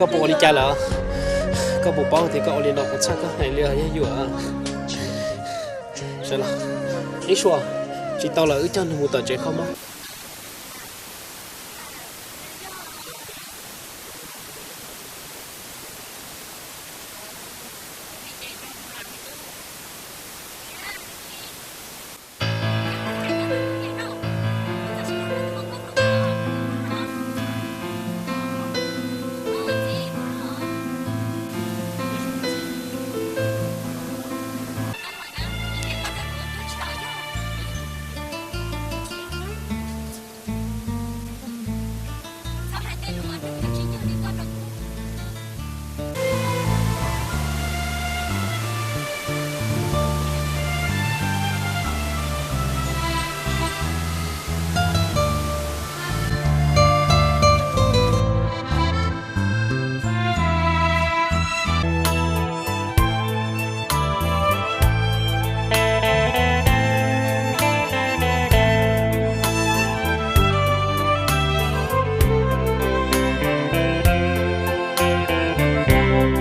Koj puas ua li cas lawm? Koj puas paub tias koj ua li no kuv txhawj koj heev li os Yaj Yuam. Sawv los, Ib Suav, tsis tau lawm wb coj nws mus tom tsev kho mob.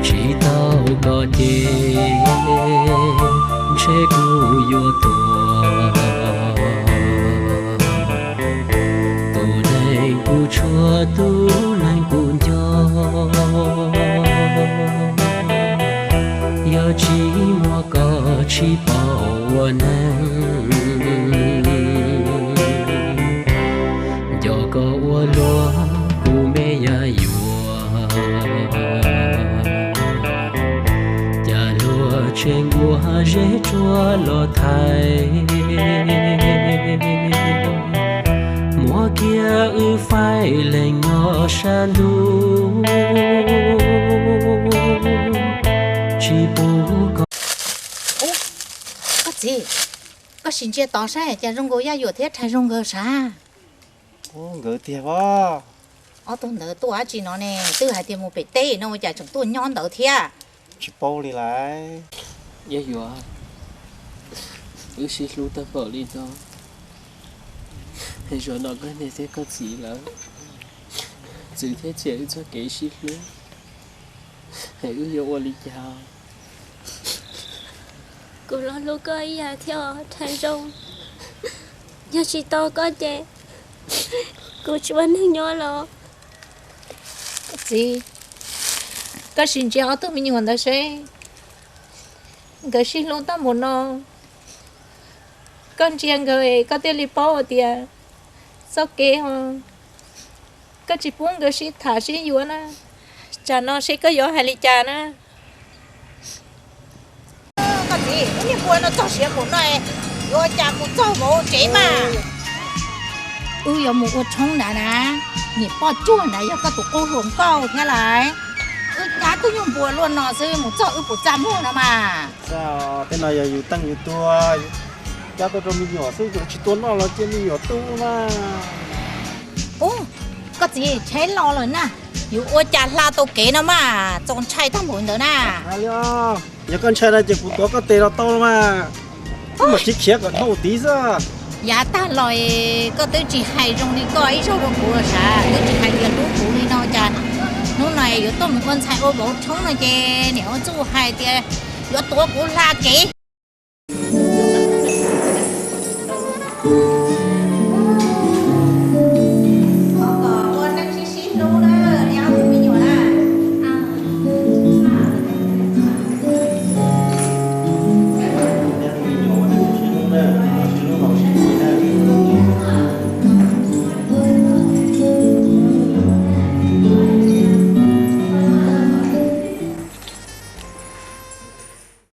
Tsis tau koj ces ntshe kuv yuav tuag. Tus neeg kuv tshuav, tus neeg kuv nco, yog tsis muaj koj tsis paub ua neeg. Nco koj ua luaj kuv me Yaj Yuam, cas luag tseem ua zeb tsuag los thaiv, muab kiag wb faib leeg nyob sab ntuj, tsis pub koj. Koj txiv, koj sim ntsia tod saib cas zoo nkaus Yaj Yuam thiab Rhais Zoo nkawd sav. Ub, nkawd tiag os. Ob tug ntawd tuaj dab tsi no ne? Twb hais tias mus pem teb no ua cas tseem tuaj nyob ntawd thiab? Tsis paub li lawm. Yaj Yuam, wb sib hlub tag npaum li no, es zaum no koj niam thiab koj txiv lawv txwv thiab txiam wb txoj kev sib hlub, es wb yuav ua li cas? Kuv los hlub koj ib yam thiab Rhais Zoo. Yog tsis tau koj ces kuv tsis ua neeg nyob los. Txiv, koj sim ntsia ob tug me nyuam ntawd seb, nkawd sib hlub tag npaum no. Koj ntsia nkawd es koj thiaj li paub hais tias txoj kev ho koj tsis pub nkawd sib tham sib yuav na. Tsam no seb koj yuav hais li cas na. Koj txiv, wb niag npua no txog siav npaum no, yuav ua cas mus txog vauv tsev mas? Wb yuav mus ua tshoob nrad na, niam poj cuag nrad yog koj tus qub hluas nkauj thiab lawm. Wb cab tug nyuag npua luaj no xwb mus txog wb puas txaj muag no mas. Tej no yog yus teej yus tuag, cab tuaj rau me nyuam xwb, yus tsis tua noj los cia me nyuam tu mas. Ub, koj txiv, tsheb los lawm na, yuav ua cas hla tau kev no mas, txaus ntshai tag npaum ntawd na. Yog koj ntshai no ces kuv tuav koj tes los tau los mas. Wb mam sib khiav kom dhau tid xwb. Yav tag los koj twb tsis hais zoo li koj ib zaug rau kuv los sav, twb tsis hais tias hlub kuv li no cas hnub no yuav tuaj mus ua ntxhais ua vauv tshoob no ces niam ua txuj hais tias yuav tuav kuv hla kev.